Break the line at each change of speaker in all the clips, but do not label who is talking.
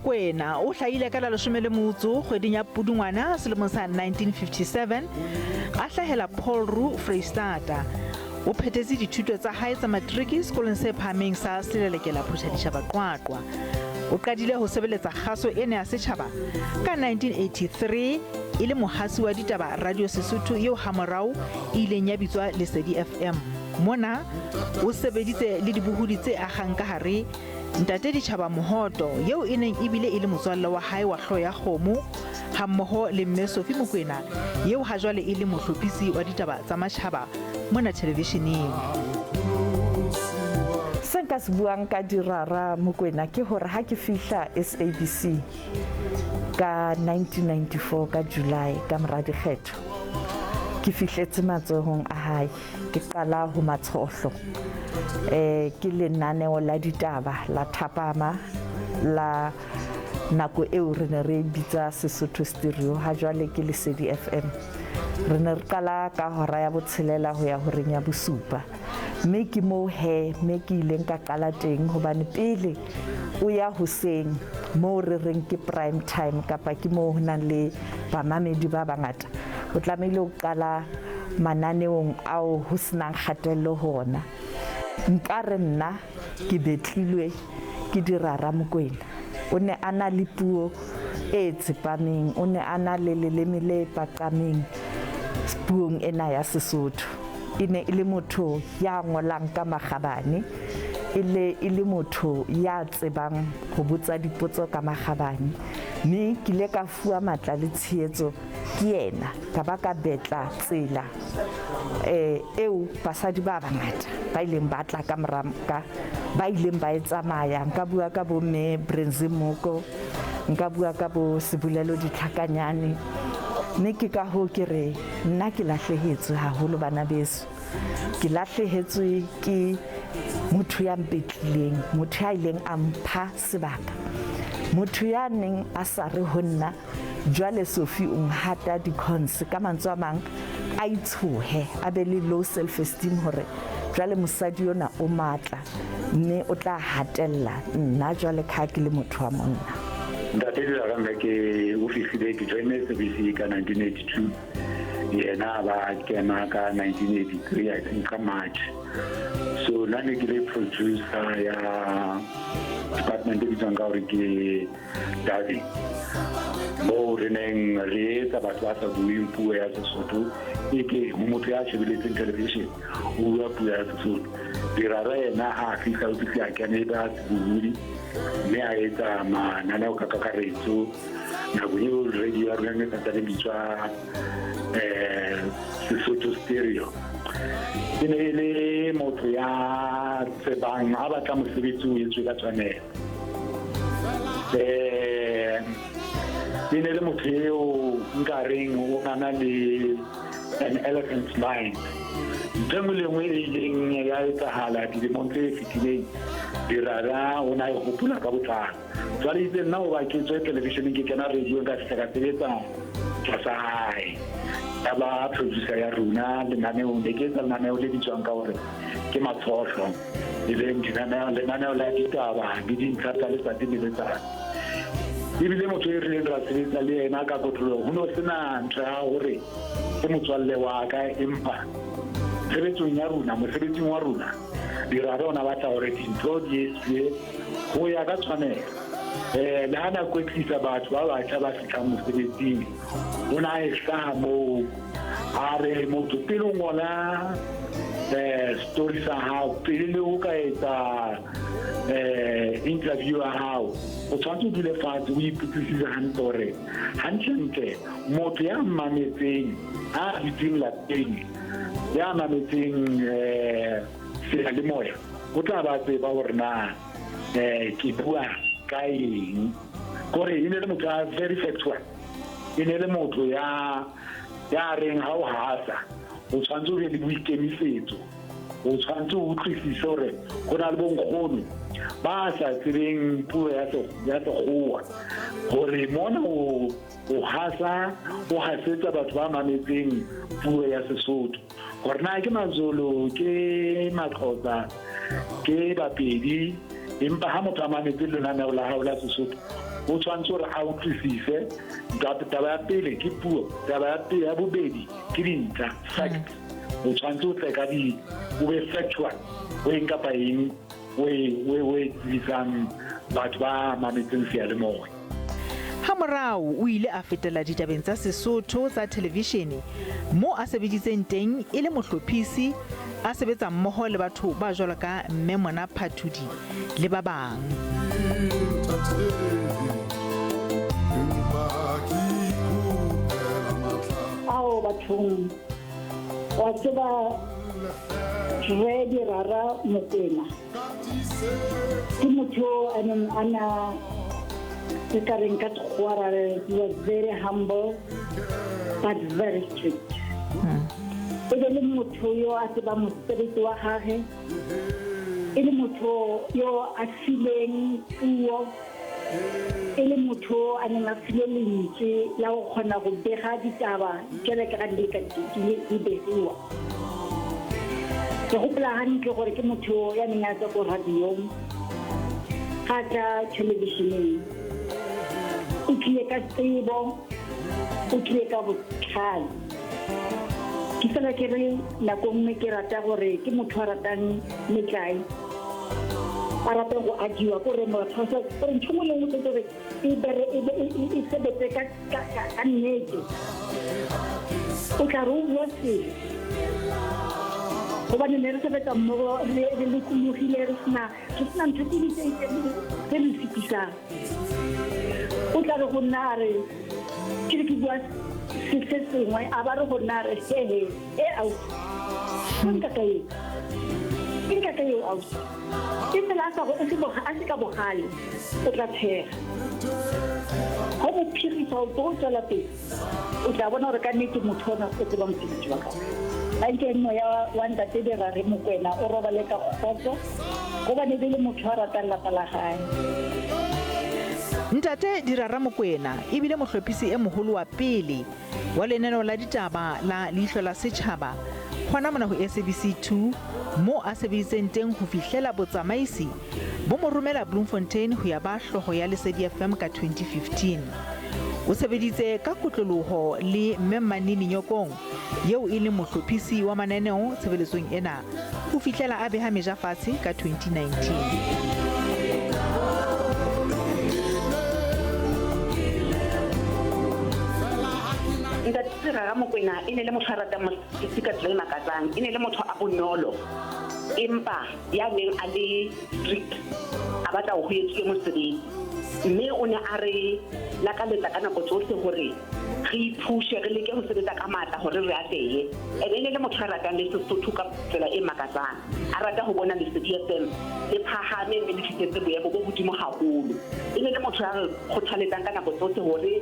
Mokoena o hlahile ka la leshome le motso kgweding ya Pudungwana selemong sa 1957, a hlahela Paul Roux, Freistata. O phethetse dithuto tsa hae tsa matriki sekolong se phahameng sa Selelekela Phuthaditjhaba Qwaqwa. O qadile ho sebeletsa kgaso ena ya setjhaba ka 1983 e le mohasi wa ditaba Radio Sesotho eo hamorao e ileng ya bitswa Lesedi FM. Mona o sebeditse le dibohodi tse akgang ka hare Ntate Ditjhaba Mohoto, eo e neng ebile e le motswalle wa hae wa hlooho ya kgomo, hammoho le Mme Sophie Mokoena, eo hajwale e leng mohlophisi wa ditaba tsa matjhaba mona thelevisheneng.
Se nka se buang ka Dirara Mokoena ke hore ha ke fihla SABC ka 1994 ka July ka mora dikgetho, ke fihletse matsohong a hae. Ke qala ho Matshohlo. Eh ke lenaneo la ditaba la thapama la nako eo re ne re bitsa Sesotho Stereo, ha jwale ke Lesedi FM. Re ne re qala ka hora ya botshelela ho ya horeng ya bosupa. Mme ke moo he me ke ileng ka qala teng hobane pele o ya hoseng moo re reng ke prime time kapa ke moo ho nang le bamamedi ba bangata, o tlamehile o qala mananeong ao ho senang kgatello ho ona. Nka re nna ke betlilwe ke Dirara Mokoena. O ne a na le puo e tsepameng, o ne a na le leleme le paqameng puong ena ya Sesotho. E ne e le motho ya ngolang ka makgabane, e le e le motho ya tsebang ho botsa dipotso ka makgabane. Mme ke ile ka fuwa matla le tshehetso ke yena, ka ba ka betla tsela eh eo basadi ba bangata ba ileng ba tla ka mora ka ba ileng ba e tsamaya. Nka bua ka bo mme Brenzi Moko, nka bua ka bo Sebulelo Ditlhakanyane, mme ke ka hoo ke re nna ke lahlehetswe haholo bana beso. Ke lahlehetswe ke motho ya mpetlileng, motho ya ileng a mpha sebaka, motho ya neng a sa re ho nna jwale Sophie o nhata di-cons, ka mantswe a mang a itshohe, a be le low self esteem hore jwale mosadi ona o matla mme o tla hatella nna jwale ka ha ke le motho wa monna.
Ntate Dilaranga ke o fihlile ke joinne SABC ka 1982, yena a ba kena ka 1983, I think ka March. So nna ne ke le producer ya department e bitswang ka hore ke dubbing, moo re neng re etsa batho ba sa bueng puo ya Sesotho, e ke ho motho ya shebeletseng television o bua puo ya Sesotho. Dirara yena ha a fihla o fihle a kene ba sebohodi mme a etsa mananeo ka kakaretso. Nakong eo radio ya rona ne santsane bitswa Sesotho Stereo. E ne e le motho ya tsebang a batla mosebetsi o etswe ka tshwanelo. E ne le motho eo nka reng o nana le an elephant's mind. Ntho e nngwe le nngwe e ileng ya etsahala dilemong tse fetileng, Dirara o ne a e hopola ka botlalo. Jwale itse nna hoba ke tswe televisioneng ke kena radiong ka fihla ka sebetsa tlasa hae, ya ba producer ya rona lenaneong. Ne ke etsa lenaneo le bitswang ka hore ke Matshohlo, e leng lenaneo la ditaba le dintlha tsa letsatsi le letsatsi. Ebile motho e rileng ra sebetsa le yena ka kotloloho, ho no sena ntho ya hore ke motswalle wa ka, empa tshebetsong ya rona, mosebetsing wa rona, Dirara o ne a batla hore dintho di etsuwe ho ya ka tshwanelo. Le ha na kwetlisa batho ba batjha ba fihlang mosebetsing, o ne a e hlaha moo a re motho pele o ngola story sa hao, pele le o ka etsa interview ya hao, o tshwanetse o dule fatshe o ipotsisise hantle hore hantlentle motho ya mametseng a dutseng lapeng ya mametseng seyalemoya o tla ba tseba hore na ke bua ka eng. Kore e ne le motho ya very factual, e ne le motho ya ya reng ha o hasa o tshwanetse o be le boikemisetso, o tshwanetse o utlwisise hore ho na le bonkgono ba sa tsebeng puo ya sekgowa, hore mona o o hasa o hasetsa batho ba mametseng puo ya Sesotho, hore na ke Mazulu, ke Maxhosa, ke Bapedi, Empa ha motho a mametse lenaneo la hao la Sesotho, o tshwanetse hore a utlwisise taba ya pele ke puo, taba ya pele ya bobedi ke dintlha, facts. O tshwanetse o tle ka di, o be factual ho eng kapa eng o e o e tsebisang batho ba mametseng seyalemoya.
Hamorao o ile a fetela ditabeng tsa Sesotho tsa thelevishene moo a sebeditseng teng e le mohlophisi, a sebetsa mmoho le batho ba jwalo ka Mme Mona Phathudi le ba bang.
Ao bathong, wa tseba Rre Dirara Mokwena ke motho a neng a na re ka reng ka Sekgowa ra re he was very humble but very strict. E be le motho yo a tsebang mosebetsi wa gage, e le motho yo a fileng puo, e le motho a neng a file lentswe la go kgona go bega ditaba jwale ka ga di le ka di begiwa. Ke gopola hantle gore ke motho ya neng a tswa ko radiong ga tla thelebišeneng. O tlile ka tsebo, o tlile ka botlhale. Ke fela ke re nako nngwe ke rata gore ke motho a ratang metlae, a rata go adiwa ko re motho gore ntho nngwe le nngwe tse gore e bere e sebetse ka nnete. O tla re o bua selo gobane ne re sebetsa mmogo re lokologile, re sena ntho tse di tse re fetisang. O tla re go nna a re ke re ke bua se sengwe, a ba re go nna a re hehe e ausi ke nkaka eo, ke nkaka eo ausi. E fela a se ka bogale, o tla tshega. Go mo phirisa o tlo tswela pele, o tla bona gore ka nnete motho ona o tseba mosebetsi wa gagwe. A nke moya wa Ntate Dirare Mokwena o robale ka kgotso, gobane be le motho a ratang lapa la gae.
Ntate Dirara Mokwena e bile mohlophisi e moholo wa pele wa lenaneo la ditaba la Leihlo la Setjhaba hona mona ho SABC 2 moo a sebeditseng teng ho fihlela botsamaisi bo mo romela Bloemfontein ho ya ba hlooho ya Lesedi FM ka 2015. O sebeditse ka kotloloho le Mme Manini Nyokong eo e leng mohlophisi wa mananeo tshebeletsong ena ho fihlela a beha meja fatshe ka 2019.
Ntate Dirara Mokwena e ne le motho a ratang mosebetsi ka tsela e makatsang, e ne le motho a bonolo empa ya neng a le strict, a batla ho etsuwe mosebetsi. Mme o ne a re lakaletsa ka nako tsohle hore re iphushe, re leke ho sebetsa ka matla hore re atlehe. Ene e ne le motho a ratang le Sesotho ka tsela e makatsang, a rata ho bona Lesedi FM le phahame mme le fihletse boemo bo hodimo haholo. E ne le motho ya re kgothaletsang ka nako tsohle hore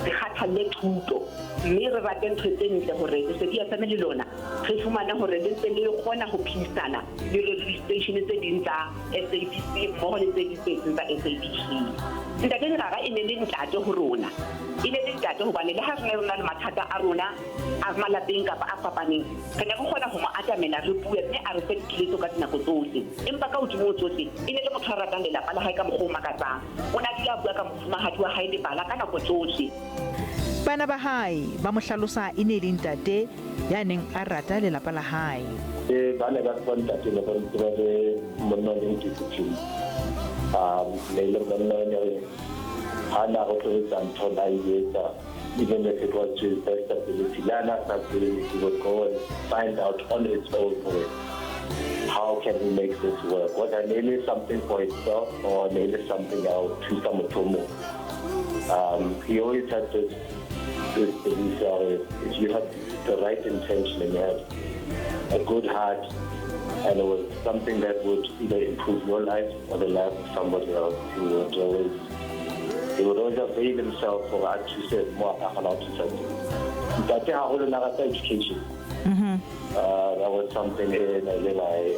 re kgathalle thuto mme re rate ntho tse ntle hore Lesedi FM le lona re fumane hore le ntse le kgona ho phedisana le di-station tse ding tsa SABC mmoho le tse ding tse seng tsa SABC. Ntate Dirara e ne le ntate ho rona, e ne le ntate hobane le ha re ne re na le mathata a rona a malapeng kapa a fapaneng, re ne re kgona ho mo atamela re bue mme a re fe dikeletso ka dinako tsohle. Empa ka hodimo ho tsohle e ne le motho a ratang lelapa la hae ka mokgwa o makatsang. O ne a dula a bua ka mofumahadi wa hae le bana ka nako tsohle.
Bana ba hae ba mo hlalosa e ne le ntate ya neng a rata lelapa la hae.
Ba ne ba tseba ntate ne ba ntse ba le monna o leng discipline. Ne le monna o ne ha na go tlo etsa ntho na e etsa, even if it was to his best ability. Le ha na sa tsebe, he would go and find out on his own way how can he make this work, whether ne le something for himself or ne le something else thusa motho o mong. He always had this belief that if you had the right intention and you had a good heart, and it was something that would either improve your life or the life of somebody else, he would always avail himself for a thuse mo a ka kgonang ho thusa teng. Ntate haholo na rata education. That was something e ne le like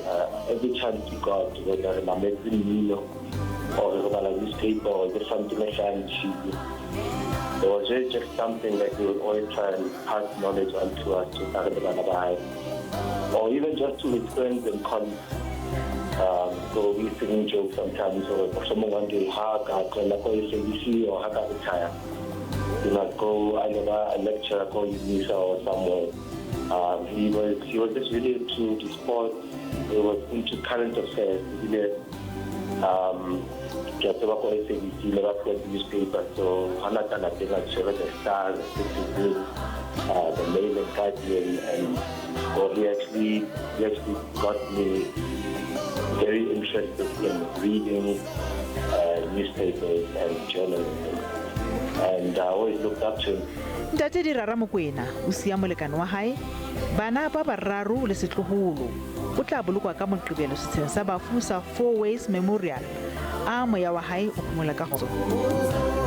every chance he got, whether re mametse mmino or re bala newspaper or just something e hlahang TV, there was really just something that he would always try and pass knowledge on to us, to re le bana ba hae, or even just to his friends and colleagues. So we used to even joke sometimes hore mohlomong one day ha ka tlohella ko SABC or ha ka retire, he must go a lo ba a lecturer ko Unisa or somewhere. He was he was just really into the sports, he was into current affairs. Ebile um ke a tseba ko SABC le ba fuwa newspaper, so hangata lapeng a tshwere The Star, The Citizen, the Mail and Guardian, and well, he actually got me very interested in reading newspapers and journalism, and I always looked up to him.
Ntate Dirara Mokoena o siya molekane wa hae, bana ba bararo le setloholo. O tla bolokwa ka Moqebelo setsheng sa bafu sa Fourways Memorial. A moya wa hae o phomole ka kgotso.